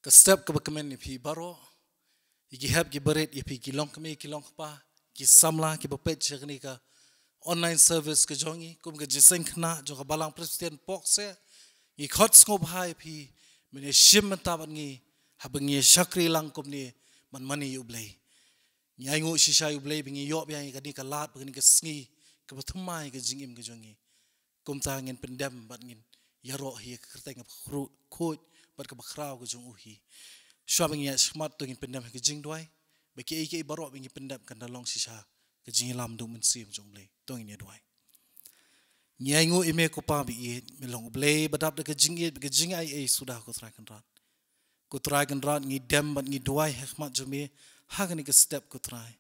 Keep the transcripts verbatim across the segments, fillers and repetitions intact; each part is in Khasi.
Ka step kaba kmen ïa phi baroh, ïa ki hep ki barit, ïa phi ki longkmie ki longkpa, ki samla kiba peit sha kane ka online service ka jong ngi, kum ka jingïaseng khynnah jong ka Balang Presbyterian Pohkseh, ngi khot sngewbha ïa phi, men ïa shim bynta bad ngi, haba ngi ïa shakri lang kumne, man mane ïa U Blei. Ngi ainguh shisha ïa U Blei ba ngi ïoh biang ïa kane ka lad, ba kane ka sngi, kaba thymmai ka jingim ka jong ngi. Kumta ngin pyndem bad ngin ïaroh hi ïa ka kyrteng kaba khru-, khuid bad kaba khraw ka jong U hi. Shuwa ba ngin ïaid shakhmat to ngin pyndem ha ka jingduwai. Ba kiei kiei baroh ba ngin pyndem kan da long shisha ka jingïalam da U Mynsiem jong U Blei. To ngin ïaduwai. Ngi ainguh ïa me ko Pa ba ïeit, me long U Blei ba dap da ka jingïeit bad ka jingaiei suda ko Trai Kynrad. Ko Trai Kynrad, ngi dem bad ngi duwai ha khmat jong me ha kane ka step ko Trai.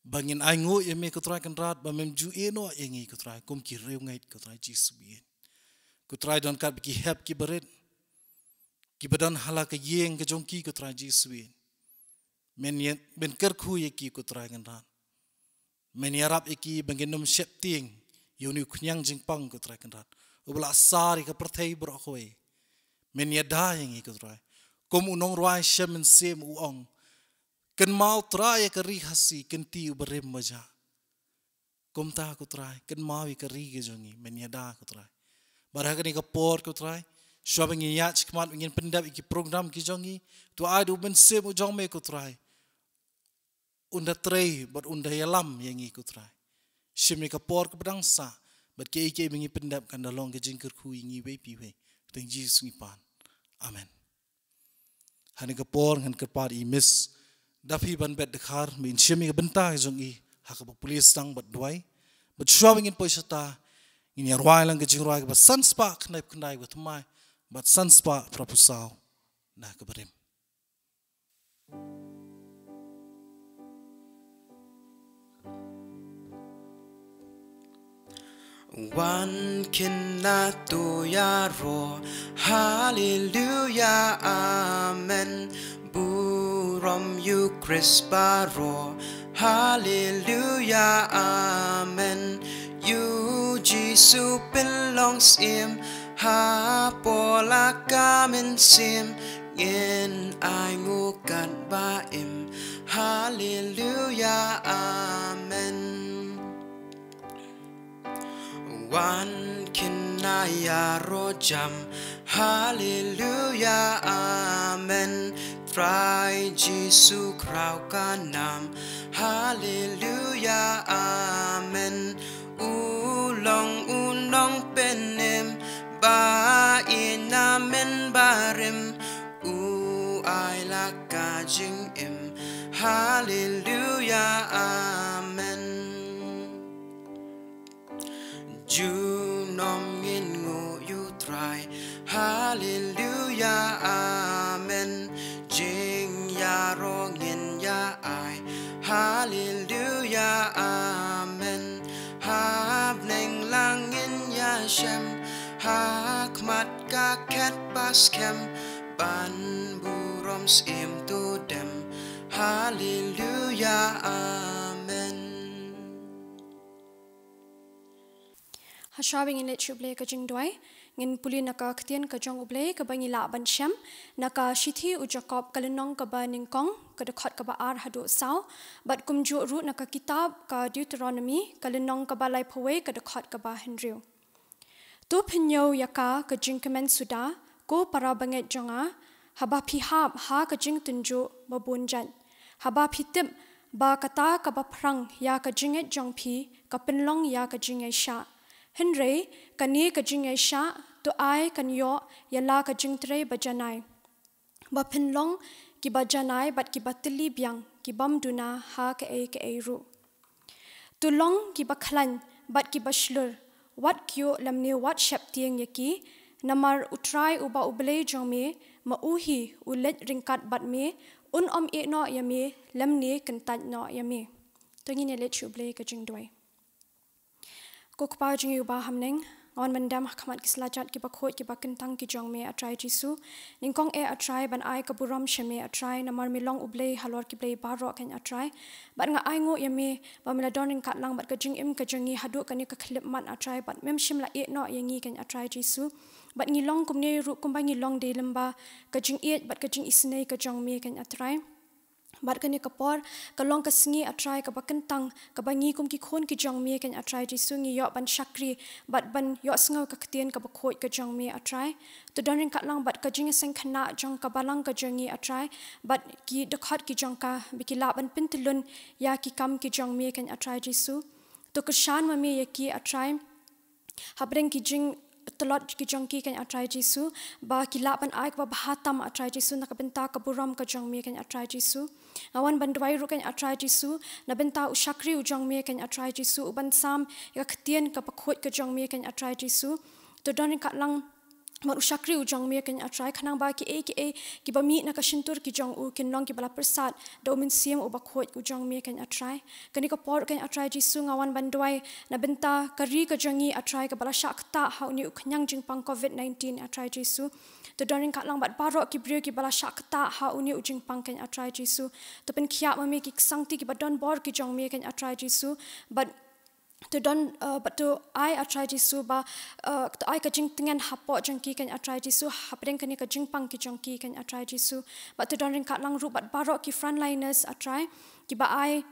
Ba ngin ainguh ïa me ko Trai Kynrad, ba mem ju ïehnoh ïa ngi ko Trai, kum ki riewngeit ko Trai Jisu ba ïeit. Ko Trai, don katba ki hep ki barit, kiba don ha la ka ïing ka jong ki ko Trai Jisu ba ïeit. Men ïa, men kyrkhu ïa ki ko Trai Kynrad. Men ïarap ïa ki ba ngin ym sheptieng ïa une u khñiang jingpang ko Trai Kynrad, uba la sar ïa ka pyrthei baroh kawei. Men ïada ïa ngi ko Trai. Kum u nongrwai Shem Mynsiem u ong, kynmaw Trai ïa ka ri Khasi, kynti u barim bajah. Kumta ko Trai, kynmaw ïa ka ri ka jong ngi, men ïada ko Trai. Bad ha kane ka por ko Trai, shuwa ba ngin ïaid shakhmat, ba ngin pyndep ïa ki program ki jong ngi, to ai da U Mynsiem u jong me ko Trai, un da trei bad un da ïalam ïa ngi ko Trai. Shim ïa ka por kaba dang sah, bad kiei kiei ba ngi pyndep kan da long ka jingkyrkhu ïa ngi iwei pa iwei. Ha ka kyrteng Jisu ngi pan. Amen. Ha kane ka por ngan kyrpad ïa i Miss Daphne Banbet Dkhar, ba in shim ïa ka bynta ka jong i ha kaba pule sdang bad duwai. Bad shuwa ba ngin poi shata, ngin ïa rwai lang ka jingrwai kaba san spah khyndai phew khyndai kaba thymmai bad san spah phra phew saw na kaba rim. Wan khynnah to ïaroh, haleluya, amen. Burom ïa U Khrist baroh, haleluya, amen. Ïa U Jisu pynlong syiem, ha pdeng la ka mynsiem, ngin ainguh katba im, haleluya, amen. Wan khynnah ïaroh jam, haleluya, amen. Trai Jisu khraw ka nam, haleluya, amen. U long u nongpynim, ba ïeit na men barim, u ai la ka jingim, haleluya, amen. Junom ngin nguh ïa U Trai, haleluya, amen. Jingïaroh ngin ïa ai, haleluya, amen. Ha bneng lang ngin ïa shem, ha khmat ka khet ba skhem, ban burom syiem to dem, haleluya, amen. Ha shwa ba ngin leit sha U Blei ka jingduwai, ngin pule na ka ktien ka jong U Blei kaba ngi lah ban shem na ka shithi u Jakob ka lynnong kaba nyngkong, ka dkhot kaba ar haduh saw, bad kumjuh ruh na ka kitab ka Deuteronomi ka lynnong kaba laiphew wei, ka dkhot kaba hynriew. To pynñiew ïa ka ka jingkmen suda, ko para bangeit jong nga, haba phi hap ha ka jingtynjuh ba bun jait, haba phi tip ba kata kaba phrang ïa ka jingngeit jong phi ka pynlong ïa ka jingïaishah. Hynrei kane ka jingïaishah to ai kan ïoh ïa la ka jingtrei ba janai, ba pynlong kiba janai bad kiba tylli biang, ki bym duna ha kaei kaei ruh. To long kiba khlaiñ bad kiba shlur, wat kyiuh lymne wat sheptieng ïa ki, namar U Trai uba U Blei jong me, ma u hi u leit ryngkat bad me, un ym ïehnoh ïa me lymne kyntait noh ïa me. To ngin ïa leit sha U Blei ka jingduwai. Ko Kpa jong ngi uba ha bneng, nga wan ban dem ha khmat ki slajat kiba khuid kiba kyntang ki jong me, A Trai Jisu. Nyngkong eh, A Trai, ban ai ka burom sha me, A Trai, namar me long U Blei halor ki blei baroh kein, A Trai. Bad nga ainguh ïa me ba me la don ryngkat lang bad ka jingim ka jong ngi haduh kane ka khyllipmat, A Trai, bad mem shym la ïehnoh ïa ngi kein, A Trai Jisu. Bad ngi long kumne ruh kumba ngi long dei lem bad ka jingïeit bad ka jingisynei ka jong me kein A Trai. Bad kane ka por ka long ka sngi A Trai kaba kyntang, kaba ngi kum ki khun ki jong me kein A Trai Jisu ngi ïoh ban shakri bad ban ïohsngew ka ktien kaba khuid ka jong me A Trai. To don ryngkat lang bad ka jingïaseng khynnah jong ka balang ka jong ngi A Trai, bad ki dkhot ki jong ka ba ki lah ban pyntyllun ïa ki kam ki jong me kein A Trai Jisu. To kyrshan ma me ïa ki A Trai, hapdeng ki jingtlot ki jong ki kein A Trai Jisu, ba ki lah ban ai kaba bha tam A Trai Jisu na ka bynta ka burom ka jong me kein A Trai Jisu. Nga wan ban duwai ruh kein A Trai Jisu na bynta u shakri u jong me kein A Trai Jisu, u ban sam ïa ka ktien kaba khuid ka jong me kein A Trai Jisu. To don ryngkat lang bad u shakri u jong me kein A Trai, khnang ba kiei kiei kiba mih na ka shyntur ki jong u kin long kiba la pyrsad da u Mynsiem uba khuid u jong me kein A Trai. Kane ka por kein A Trai Jisu nga wan ban duwai na bynta ka ri ka jong ngi A Trai kaba la shah ktah ha une u khñiang jingpang covid nineteen A Trai Jisu. To don ryngkat lang bad baroh ki briew kiba la shah ktah ha une u jingpang kein A Trai Jisu. To pynkhiah ma me ki ksangti kiba don bor ki jong me kein A Trai Jisu. Bad to don, uh, bad to ai A Trai Jisu ba, uh, to ai ka jingtngen hapoh jong ki kein A Trai Jisu, hapdeng kane ka jingpang ki jong ki kein A Trai Jisu. Bad to don ryngkat lang ruh bad baroh ki frontliners A Trai, kiba ai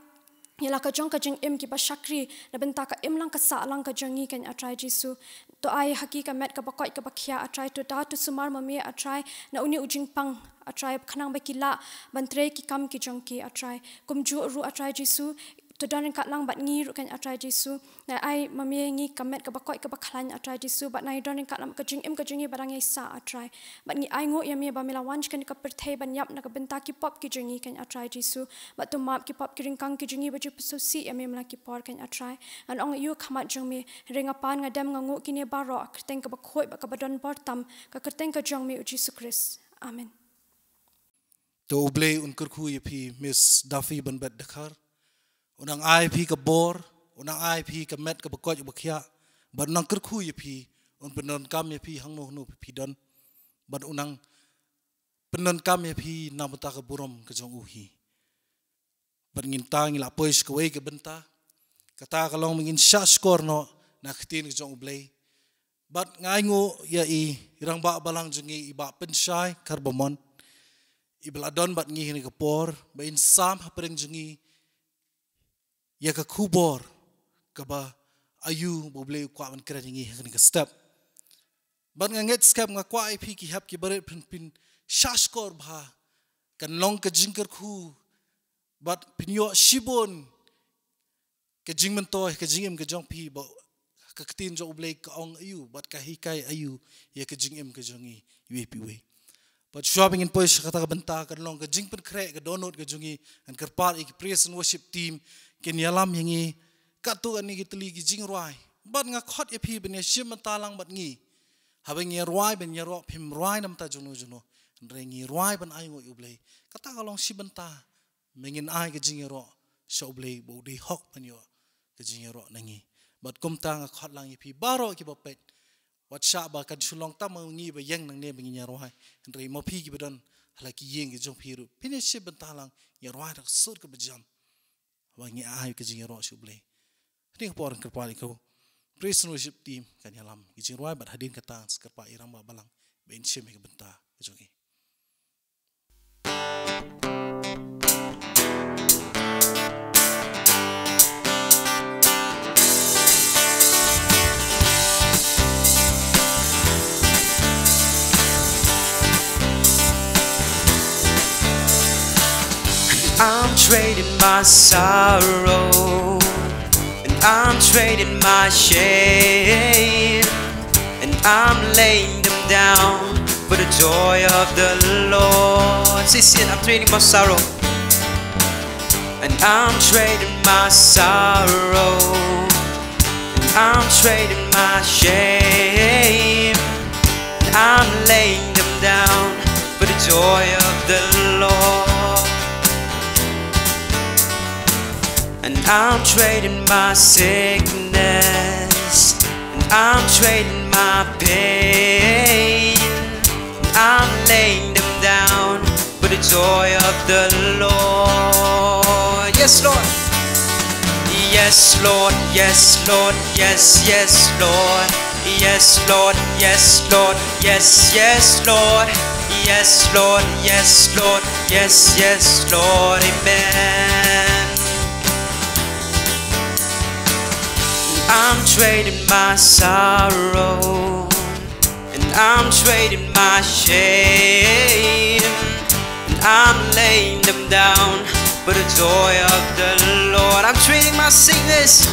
ïa la ka jong ka jingim, kiba shakri na bynta ka imlang ka sahlang ka jong ngi kein A Trai Jisu. To ai ha ki ka met kaba koit kaba khiah A Trai, to da to sumar ma me A Trai na une u jingpang A Trai, khnang ba ki lah ban trei ki kam ki jong ki A Trai. Kumjuh ruh A Trai Jisu, to don ryngkat lang bad ngi ruh kein A Trai Jisu. Nga ai ma me ïa ngi ka met kaba koit kaba khlaiñ A Trai Jisu, bad ngi don ryngkat lang ka jingim ka jong ngi ba dang ïaisah A Trai. Bad ngi ainguh ïa me ba me la wan sha kane ka pyrthei ban ïap na ka bynta ki pop ki jong ngi kein A Trai Jisu. Bad to map ki pop ki ryngkang ki jong ngi ba ju pynsngewsih ïa me man la ki por kein A Trai. Ngan ong aïu ha khmat jong me, hynrei nga pan nga dem nga nguh kine baroh ha ka kyrteng kaba khuid bad kaba don bor tam, ka kyrteng ka jong me U Jisu Khrist. Amen. To U Blei un kyrkhu ïa phi Miss Daffy Banbet Dkhar. Un nang ai phi ka bor, un nang ai phi ka met kaba koit kaba khiah, bad un nang kyrkhu ïa phi, un pyndonkam ïa phi hangno hangno phi don, bad un nang pyndonkam ïa phi na ka bynta ka burom ka jong u hi. Bad ngin ta ngin la poi sha kawei ka bynta. Kata ka long ba ngin shah shkor noh na ka ktien ka jong U Blei. Bad nga ainguh ïa i rangbah balang jong ngi, i Bah Pynshai Kharbamon, iba la don bad ngi ha kane ka por, ba in sam hapdeng jong ngi ïa ka khubor kaba aïu ba U Blei u kwah ban kren ïa ngi ha kane ka step. Bad nga ngeit skhem, nga kwah ïa phi ki hep ki barit phin, phin shah shkor bha. Kan long ka jingkyrkhu bad phin ïoh shibun ka jingmyntoi ka jingim ka jong phi, ba ka ktien jong U Blei ka ong aïu bad ka hikai aïu ïa ka jingim ka jong ngi iwei pa iwei. Bad shuwa ba ngin poi sha kata ka bynta, kan long ka jingpynkhreh ka dohnud ka jong ngi, ngan kyrpad ïa ki praise and worship team kin ïalam ïa ngi katto katne ki tylli ki jingrwai. Bad nga khot ïa phi ban ïashim bynta lang bad ngi. Haba ngi rwai, ban ïaroh, phim rwai na bynta jongno jongno, hynrei ngi rwai ban ainguh ïa U Blei. Kata ka long shi bynta. Me ngin ai ka jingïaroh sha U Blei ba u dei hok ban ïoh ka jingïaroh na ngi. Bad kumta nga khot lang ïa phi baroh kiba peit, wat shah ba kan shu long tang ma ngi ba ïeng nangne ba ngin ïarwai, hynrei ma phi kiba don ha la ki ïing ki jong phi ruh, phin ïashim bynta lang, ïarwai da ka sur kaba jam, ba ngin ai ka jingïaroh sha U Blei. Ha kane ka por ngan kyrpad ïa ka praise and worship team kan ïalam ki jingrwai, bad hadien kata ngan sa kyrpad ïa i rangbah balang ba in shim ïa ka bynta ka jong ngi. I'm trading my sorrow, and I'm trading my shame, and I'm laying them down for the joy of the Lord. Say, say, I'm trading my sorrow, and I'm trading my sorrow, and I'm trading my shame, and I'm laying them down for the joy of the Lord. And I'm trading my sickness, and I'm trading my pain, and I'm laying them down for the joy of the Lord. Yes, Lord. Yes, Lord, yes, Lord, yes, yes, Lord. Yes, Lord, yes, Lord, yes, yes, Lord. Yes, Lord, yes, Lord, yes, yes, Lord, amen. I'm trading my sorrow, and I'm trading my shame, and I'm laying them down for the joy of the Lord. I'm trading my sickness,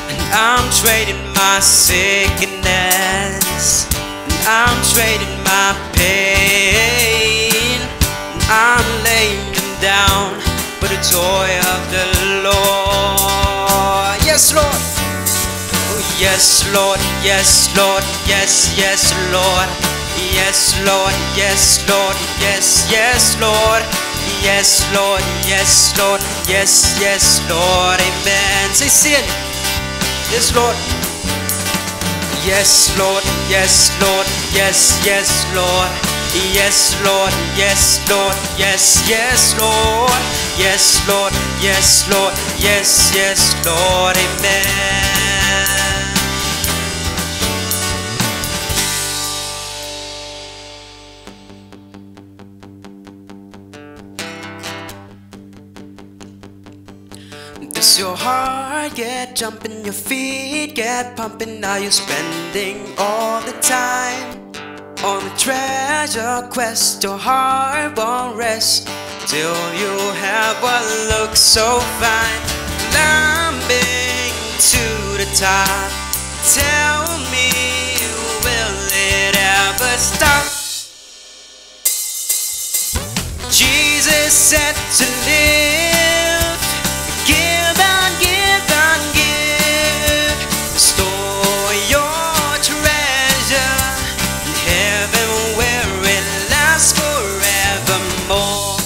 and I'm trading my sickness, and I'm trading my pain, and I'm laying them down for the joy of the Lord. Yes, Lord. Oh, yes, Lord. Yes, Lord. Yes, yes, Lord. Yes, Lord. Yes, Lord. Yes, yes, Lord. Yes, Lord. Yes, Lord. Yes, yes, Lord. Amen. Say, sing. Yes, Lord. Yes, Lord. Yes, Lord. Yes, yes, Lord. Yes, Lord. Yes, Lord. Yes, yes, Lord. Yes, Lord. Yes, Lord. Yes, yes, Lord. Amen. Does your heart get jumping, your feet get pumping? Are you spending all the time on a treasure quest? Your heart won't rest till you have what looks so fine. Climbing to the top, tell me, will it ever stop? Jesus said to live, give and give and give. Store your treasure in heaven where it lasts forevermore.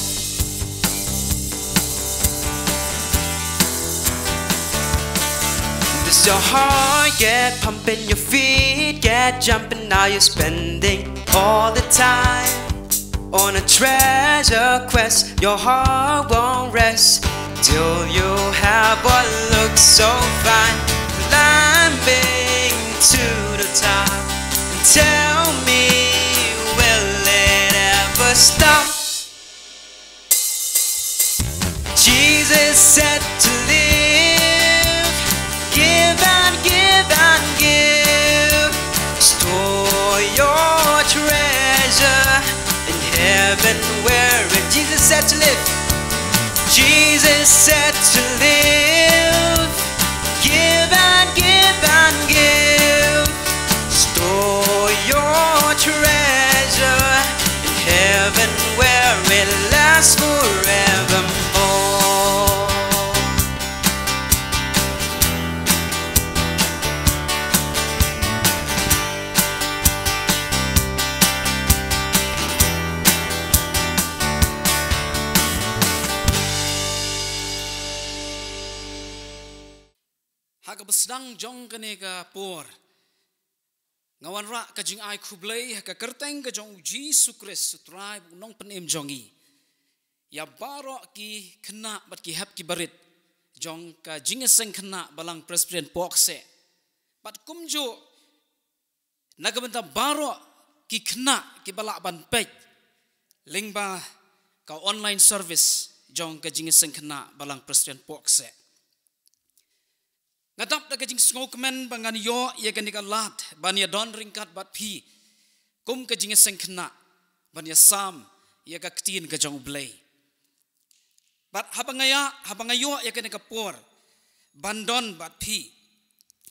Does your heart get pumping, your feet get jumping? Are you spending all the time on a treasure quest? Your heart won't rest till you have what looks so fine. Climbing to the top, tell me, will it ever stop? Jesus said to live, give and give and give. Store your treasure in heaven where it, Jesus said to live. Jesus said to live, give and give and give. Store your treasure in heaven where it lasts forevermore. Ha kaba sdang jong kane ka por, nga wanrah ka jingai khublei ha ka kyrteng ka jong U Jisu Khrist, U Trai bad U Nongpynim jong ngi, ïa baroh ki khynnah bad ki hep ki barit jong ka Jingïaseng Khynnah Balang Presbyterian Pohkseh. Bad kumjuh na ka bynta baroh ki khynnah kiba lah ban peit lyngba ka online service jong ka Jingïaseng Khynnah Balang Presbyterian Pohkseh. Nga dap da ka jingsngewkmen ba ngan ïoh ïa kane ka lad ban ïadon ryngkat bad phi kum ka Jingïaseng Khynnah, ban ïasam ïa ka ktien ka jong U Blei. Bad haba nga ïa, haba nga ïoh ïa kane ka por ban don bad phi,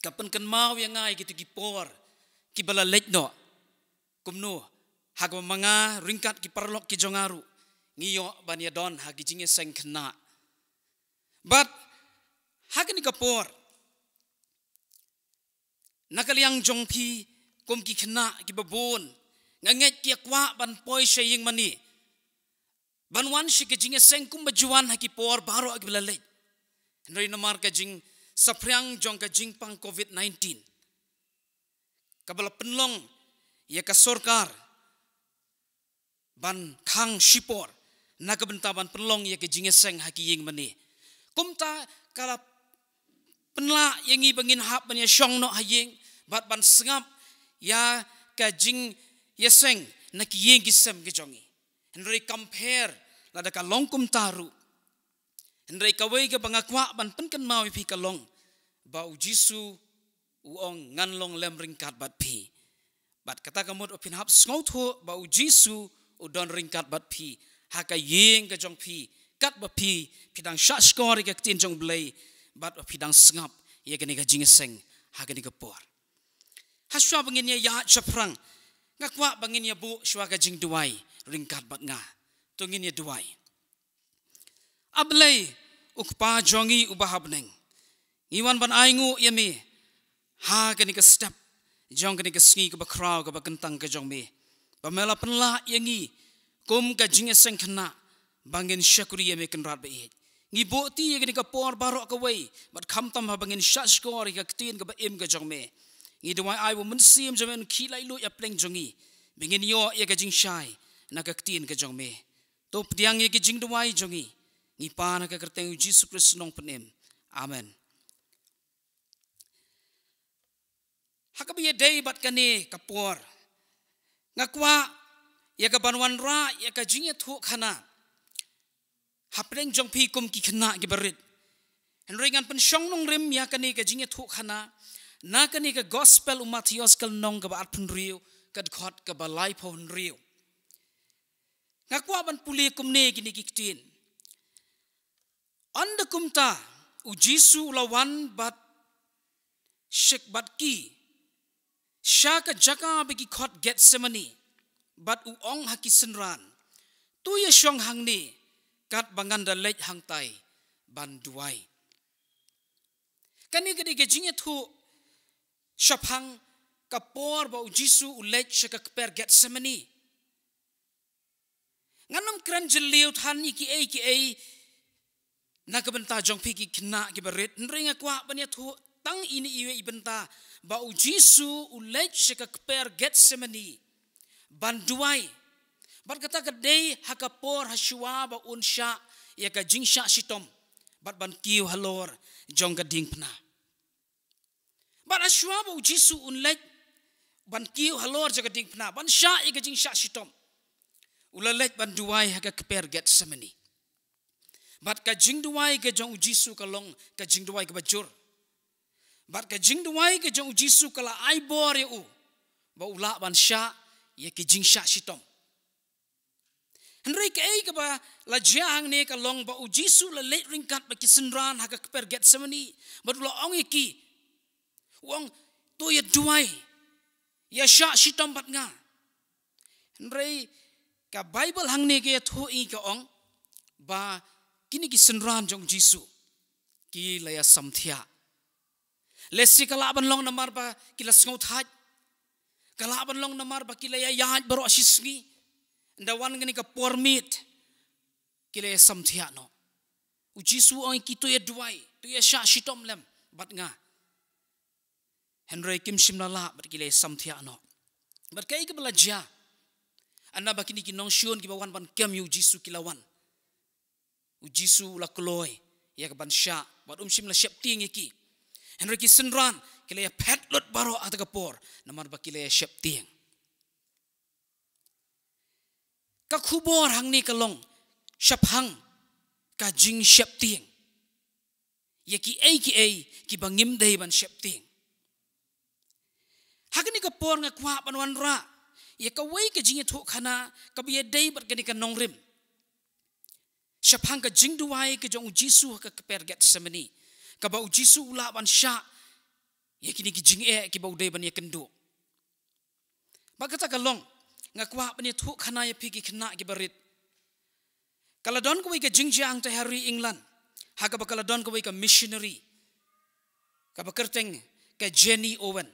ka pynkynmaw ïa nga ïa kito ki por kiba la leit noh. Kumno, ha kaba ma nga ryngkat ki paralok ki jong nga ruh ngi ïoh ban ïadon ha ki Jingïaseng Khynnah. Bad ha kane ka por, na ka liang jong phi kum ki khynnah kiba bun, nga ngeit ki ïa kwah ban poi sha ïing mane, ban wan sha ka jingïaseng kumba ju wan ha ki por baroh kiba la leit. Hynrei namar ka jingsaphriang jong ka jingpang covid nineteen, kaba la pynlong ïa ka sorkar ban khang shipor na ka bynta ban pynlong ïa ka jingïaseng ha ki ïing mane. Kumta ka la pynlah ïa ngi ba ngin hap ban ïa shong noh ha ïing bad ban sngap ïa ka jingïaseng na ki ïing ki sem ki jong ngi. Hynrei compare lada ka long kumta ruh. Hynrei kawei kaba nga kwah ban pynkynmaw ïa phi ka long ba u Jisu u ong, ngan long lem ryngkat bad phi. Bad kata ka mut u phin hap sngewthuh ba u Jisu u don ryngkat bad phi ha ka ïing ka jong phi, katba phi, phi dang shah shkor ïa ka ktien jong Blei bad ba phi dang sngap ïa kane ka jingïaseng ha kane ka por. Ha shuwa ba ngin ïa ïaid shaphrang, nga kwah ba ngin ïa buh shuwa ka jingduwai ryngkat bad nga. To ngin ïa duwai. A Blei, u Kpa jong ngi uba ha bneng, ngi wan ban ainguh ïa me ha kane ka step jong kane ka sngi kaba khraw kaba kyntang ka jong me, ba me la pynlah ïa ngi kum ka jingïaseng khynnah ba ngin shakri ïa me, Kynrad ba ïeit. Ngi buh ti ïa kane ka por baroh kawei bad khamtam haba ngin shah shkor ïa ka ktien kaba im ka jong me. Ngi duwai ai ba u Mynsiem jong me un khie laitluid ha pdeng jong ngi ba ngin ïoh ïa ka jingshai na ka ktien ka jong me. To pdiang ïa ki jingduwai jong ngi, ngi pan ha ka kyrteng u Jisu Khrist Nongpynim. Amen. Ha kaba ïadei bad kane ka por, nga kwah ïa ka ban wanrah ïa ka jingïathuhkhana ha pdeng jong phi kum ki khynnah kiba rit. Hynrei ngan pynshong nongrim ïa kane ka jingïathuhkhana na kane ka Gospel u Mathaios ka lynnong kaba arphew hynriew, ka dkhot kaba laiphew hynriew. Nga kwah ban pule kumne kine ki ktien. Ynda kumta u Jisu u la wan bad shek bad ki sha ka jaka ba ki khot Gethsemane, bad u ong ha ki synran, to ïa shong hangne katba ngan da leit hangtai ban duwai. Kane ka dei ka jingïathuh shaphang ka por ba u Jisu u leit sha ka kper Gethsemane. Ngan ym kren jylliew than ïa kiei kiei na ka bynta jong phi ki khynnah kiba rit, hynrei nga kwah ban ïathuh tang ine iwei i bynta, ba u Jisu u leit sha ka kper Gethsemane ban duwai. Bad kata ka dei ha ka por ha shuwa ba un shah ïa ka jingshah shitom bad ban kiew halor jong ka diengphna. Bad ha shuwa ba u Jisu un leit ban kiew halor jong ka diengphna, ban shah ïa ka jingshah shitom, u la leit ban duwai ha ka kper Gethsemane. Bad ka jingduwai ka jong u Jisu ka long ka jingduwai kaba jur. Bad ka jingduwai ka jong u Jisu ka la ai bor ïa u ba u lah ban shah ïa ki jingshah shitom. Hynrei kaei kaba la jia hangne ka long ba u Jisu u la leit ryngkat bad ki synran ha ka kper Gethsemane, bad u la ong ïa ki, u ong, to ïa duwai, ïa shah shitom bad nga. Hynrei ka Baibl hangne ka ïathuh ïa ngi, ka ong ba kine ki synran jong u Jisu ki la ïa samthiah. Lehse ka lah ban long namar ba ki la sngewthait. Ka lah ban long namar ba ki la ïa ïaid baroh shi sngi. Ynda wan kane ka por miet, ki la ïa samthiah noh. U Jisu u ong ïa ki, to ïa duwai, to ïa shah shitom lem bad nga. Hynrei kim shym la lah bad ki la ïa samthiah noh. Bad kaei kaba la jia? Ynda ba kine ki nongshun kiba wan ban kem ïa u Jisu ki la wan, u Jisu u la kloi ïa ka ban shah, bad um shym la sheptieng ïa ki. Hynrei ki synran ki la ïa phet lut baroh ha kata ka por namar ba ki la ïa sheptieng. Ka khubor hangne ka long shaphang ka jingsheptieng ïa kiei kiei kiba ngim dei ban sheptieng. Ha kane ka por nga kwah ban wanrah ïa kawei ka jingïathuhkhana kaba ïadei bad kane ka nongrim shaphang ka jingduwai ka jong u Jisu ha ka kper Gethsemane, kaba u Jisu u lah ban shah ïa kine ki jingeh kiba u dei ban ïakynduh. Bad kata ka long, nga kwah ban ïathuhkhana ïa phi ki khynnah kiba rit. Ka la don kawei ka jingjia hangtai ha ri England, ha kaba ka la don kawei ka missionary kaba kyrteng ka Jenny Owen.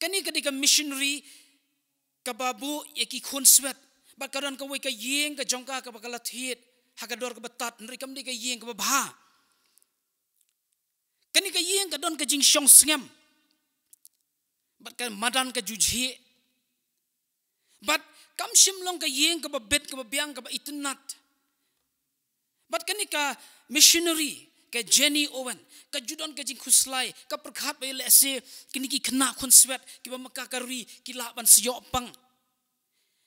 Kane ka dei ka missionary kaba buh ïa ki khunswet. Bad ka don kawei ka ïing ka jong ka kaba ka la thied ha ka dor kaba tad, hynrei kam dei ka ïing kaba bha. Kane ka ïing ka don ka jingshong sngem bad ka madan ka ju jhieh. Bad kam shym long ka ïing kaba bit, kaba biang, kaba itynnad. Bad kane ka missionary ka Jenny Owen, ka ju don ka jingkhuslai, ka pyrkhat ba lehse kine ki khynnah khun swet kiba ma ka ka ri ki lah ban sa ïoh pang.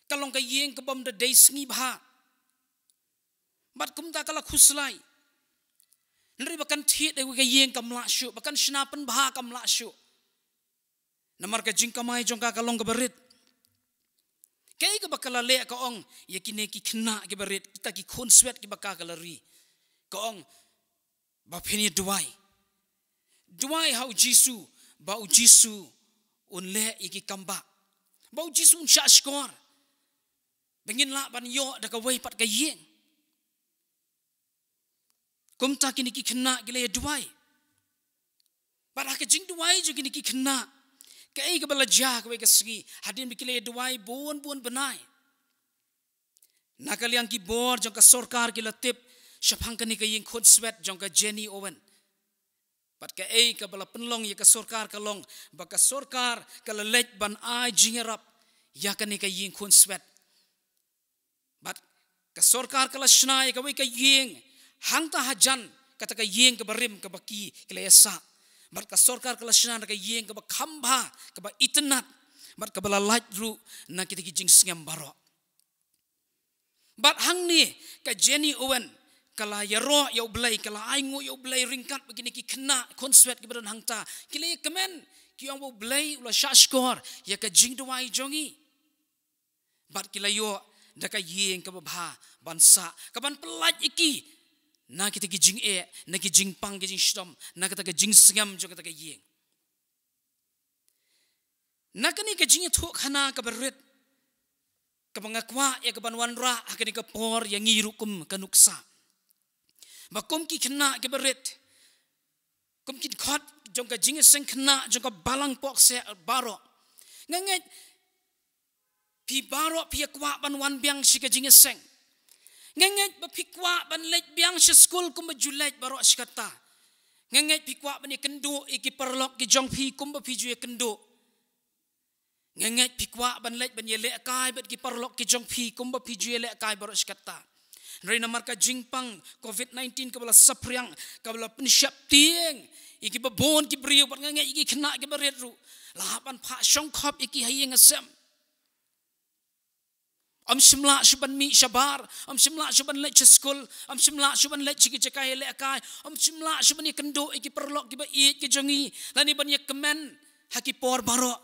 Ka long ka ïing kaba ym da dei sngi bha. Bad kumta ka la khuslai. Hynrei ba kan thied da kawei ka ïing kam lah shuh, ba kan shna pynbha kam lah shuh. Namar ka jingkamai jong ka ka long kaba rit. Kaei kaba ka la leh? Ka ong ïa kine ki khynnah kiba rit, kita ki khun swet kiba ka ka la ri, ka ong, ba phin ïa duwai. Duwai ha U Jisu, ba U Jisu un leh ïa ki kam ba, ba U Jisu un shah shkor, ba ngin lah ban ïoh da kawei pat ka ïing. Kumta kine ki khynnah ki la ïa duwai. Bad ha ka jingduwai jong kine ki khynnah, kaei kaba la jia kawei ka sngi, hadien ba ki la ïa duwai bun bun bnai, na ka liang ki bor jong ka sorkar ki la tip shaphang kane ka ïing khun swet jong ka Jenny Owen. Bad kaei kaba la pynlong ïa ka sorkar ka long ba ka sorkar ka la leit ban ai jingïarap ïa kane ka ïing khun swet. Bad ka sorkar ka la shna ïa kawei ka ïing hangta hajan kata ka ïing kaba rim kaba ki ki la ïa sah. Bad ka sorkar ka la shna da ka ïing kaba kham bha, kaba itynnad, bad kaba la lait ruh na kita ki jingsngem baroh. Bad hangne ka Jenny Owen ka la ïaroh ïa U Blei, ka la ainguh ïa U Blei ryngkat bad kine ki khynnah khun swet kiba don hangta. Ki la ïa kmen, ki ong ba U Blei u la shah shkor ïa ka jingduwai jong ngi. Bad ki la ïoh da ka ïing kaba bha ban sah, kaban pyllait ïa ki na kita ki jingeh, na ki jingpang ki jingshitom, na kata ka jingsngem jong kata ka ïing. Na kane ka jingïathuhkhana kaba rit, kaba nga kwah ïa kaban wanrah ha kane ka por ïa ngi ruh kum ka nuksa, ba kum ki khynnah kiba rit, kum ki dkhot jong ka jingïaseng khynnah jong ka Balang Pohkseh baroh, nga ngeit phi baroh phi ïa kwah ban wan biang sha ka jingïaseng. Nga ngeit ba phi kwah ban leit biang sha skul kumba ju leit baroh shi katta. Nga ngeit phi kwah ban ïakynduh ïa ki paralok ki jong phi kumba phi ju ïakynduh. Nga ngeit phi kwah ban leit ban ïalehkai bad ki paralok ki jong phi kumba phi ju ïalehkai baroh shi katta. Hynrei namar ka jingpang covid nineteen kaba la saphriang, kaba la pynsheptieng ïa kiba bun ki briew, bad nga ngeit ïa ki khynnah kiba rit ruh la hap ban phah shongkhop ïa ki ha ïing ha sem. Ym shym lah shuh ban mih shabar, ym shym lah shuh ban leit sha skul, ym shym lah shuh ban leit sha ki jaka ïalehkai, ym shym lah shuh ban ïakynduh ïa ki paralok kiba ïeit ki jong ngi, lane ban ïakmen ha ki por baroh.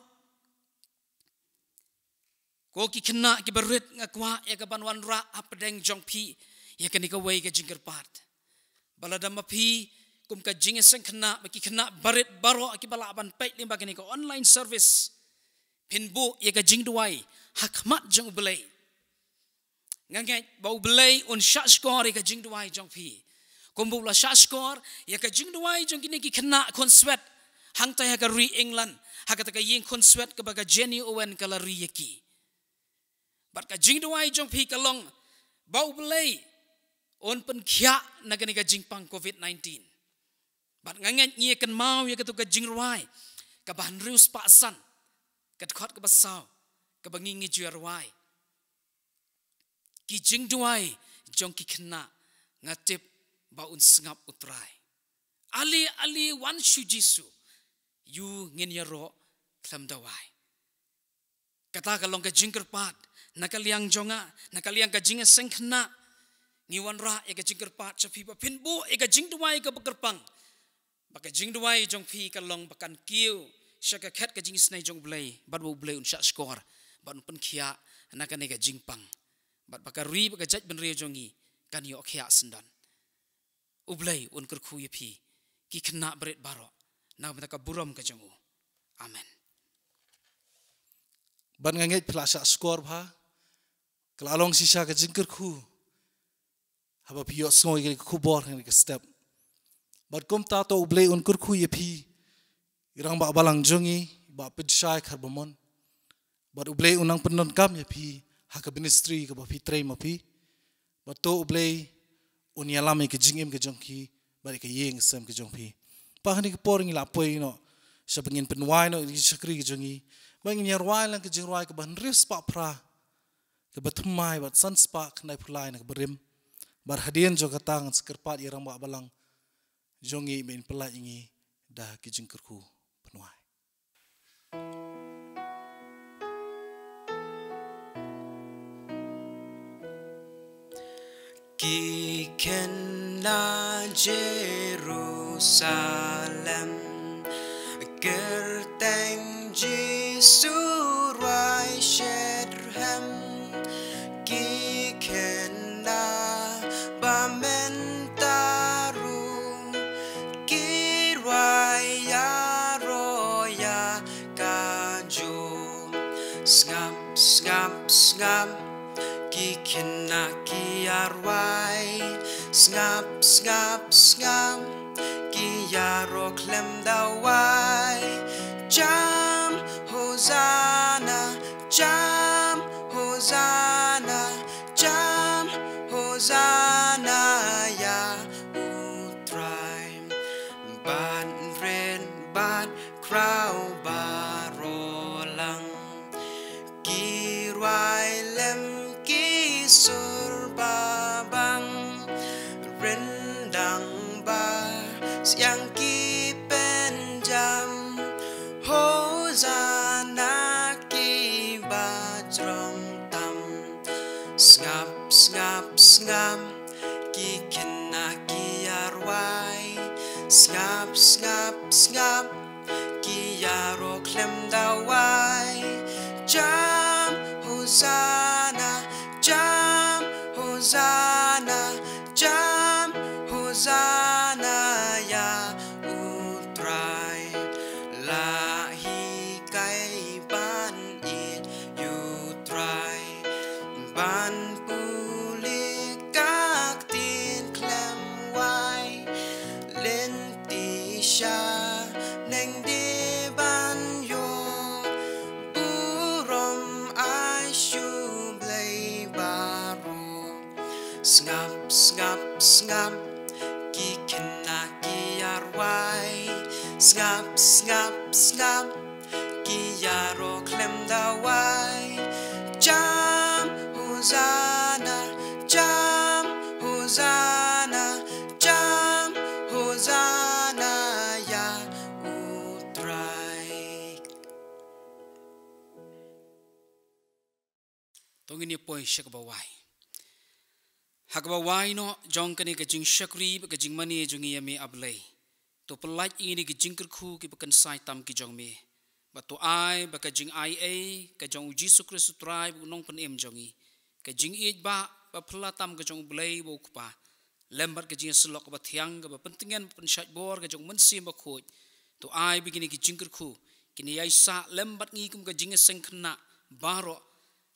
Ko ki khynnah kiba rit, nga kwah ïa kaban wanrah hapdeng jong phi ïa kane kawei ka jingkyrpad, ba lada ma phi kum ka jingïaseng khynnah, ma ki khynnah barit baroh kiba lah ban peit lyngba kane ka online service, phin buh ïa ka jingduwai ha khmat jong U Blei. Nga ngeit ba U Blei un shah shkor ïa ka jingduwai jong phi, kumba u la shah shkor ïa ka jingduwai jong kine ki khynnah khun swet hangta ha ka ri England, ha kata ka ïing khun swet kaba ka Jenny Owen ka la ri ïa ki. Bad ka jingduwai jong phi ka long ba U Blei un pynkhiah na kane ka jingpang covid nineteen. Bad nga ngeit ngi ïa kynmaw ïa katu ka jingrwai kaba hynriew spah san, ka dkhot kaba saw, kaba ngi ngi ju ïa rwai: Ki jingduwai jong ki khynnah, nga tip ba un sngap U Trai. Ale ale wan sha U Jisu, ïa u ngin ïaroh khlem da wai. Kata ka long ka jingkyrpad na ka liang jong nga, na ka liang ka jingïaseng khynnah. Ngi wanrah ïa ka jingkyrpad sha phi ba phin buh ïa ka jingduwai kaba kyrpang, ba ka jingduwai jong phi ka long ba kan kiew sha ka khet ka jingisynei jong U Blei, bad ba U Blei un shah shkor, bad un pynkhiah na kane ka jingpang, bad ba ka ri bad ka jaitbynriew jong ngi kan ïoh khiah syndon. U Blei un kyrkhu ïa phi ki khynnah barit baroh na ka bynta ka burom ka jong u. Amen. Bad nga ngeit phi la shah shkor bha, ka la long shisha ka jingkyrkhu haba phi ïohsngew ïa ka khubor ha kane ka step. Bad kumta to U Blei un kyrkhu ïa phi, i rangbah balang jong ngi, i Bah Pynshai Kharbamon. Bad U Blei un nang pyndonkam ïa phi ha ka ministry kaba phi trei ma phi. Bad to U Blei un ïalam ïa ka jingim ka jong phi bad ïa ka ïing ka sem ka jong phi. Pa, ha kane ka por ngi la poi noh sha ba ngin pynwai noh ïa ki shakri ka jong ngi. Bad ngin ïa rwai lang ka jingrwai kaba hynriew spah phra, kaba thymmai bad san spah khyndaiphew lai na ka barim. Bad hadien jong kata ngan sa kyrpad ïa i rangbah balang jong ngi, men pyllait ïa ngi da ki jingkyrkhu pynwai. Ki khynnah Jerusalem, kyrteng Jisu rwai shet rhem. Ki khynnah ba mynta ruh, ki rwai ïaroh ïa ka jong. Sngap, sngap, sngap, ki khynnah ki ïarwai. Sngap, sngap, sngap, ki ïaroh khlem da wai. Jam Hosanna, jam Hosanna, jam Hosanna ïa u Trai. Bad rit bad khraw baroh lang, ki rwai lem ki sur babang. Ryndang ba siang ki pynjam, Hosanna ki bajrong tam. Sngap, sngap, sngap, ki khynnah ki ïarwai. Sngap, sngap, sngap, ki ïaroh khlem da wai. Jam Hosanna, jam Hosanna, jam Hosanna ïa u Trai. La hikai ban ïeit ïa u Trai, ban pule ka ktien khlem wai. Lynti sha neng dei ban ïoh burom, ai sha U Blei baroh. Sngap, sngap, sngap, ki khynnah ki ïarwai. Sngap, sngap, sngap, ki ïaroh khlem da wai. Jam Hosanna, jam Hosanna, jam Hosanna ïa u Trai. To ngin ïa poi sha kaba wai. Ha kaba wai noh jong kane ka jingshakri bad ka jingmane jong ngi ïa me, A Blei, to pyllait ïa ngi da ki jingkyrkhu kiba kynsai tam ki jong me. Bad to ai ba ka jingaiei ka jong U Jisu Khrist U Trai bad U Nongpynim jong ngi, ka jingïeit ba, ba phylla tam ka jong U Blei ba U Kpa, lem bad ka jingïasyllok kaba thiang kaba pyntngen bad pynshait bor ka jong U Mynsiem Bakhuid, to ai ba kine ki jingkyrkhu kin ïaisah lem bad ngi kum ka jingïaseng khynnah baroh,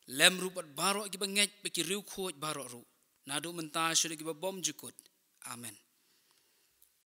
lem ruh bad baroh kiba ngeit bad ki riewkhuid baroh ruh, naduh mynta sha kiba bymjukut. Amen.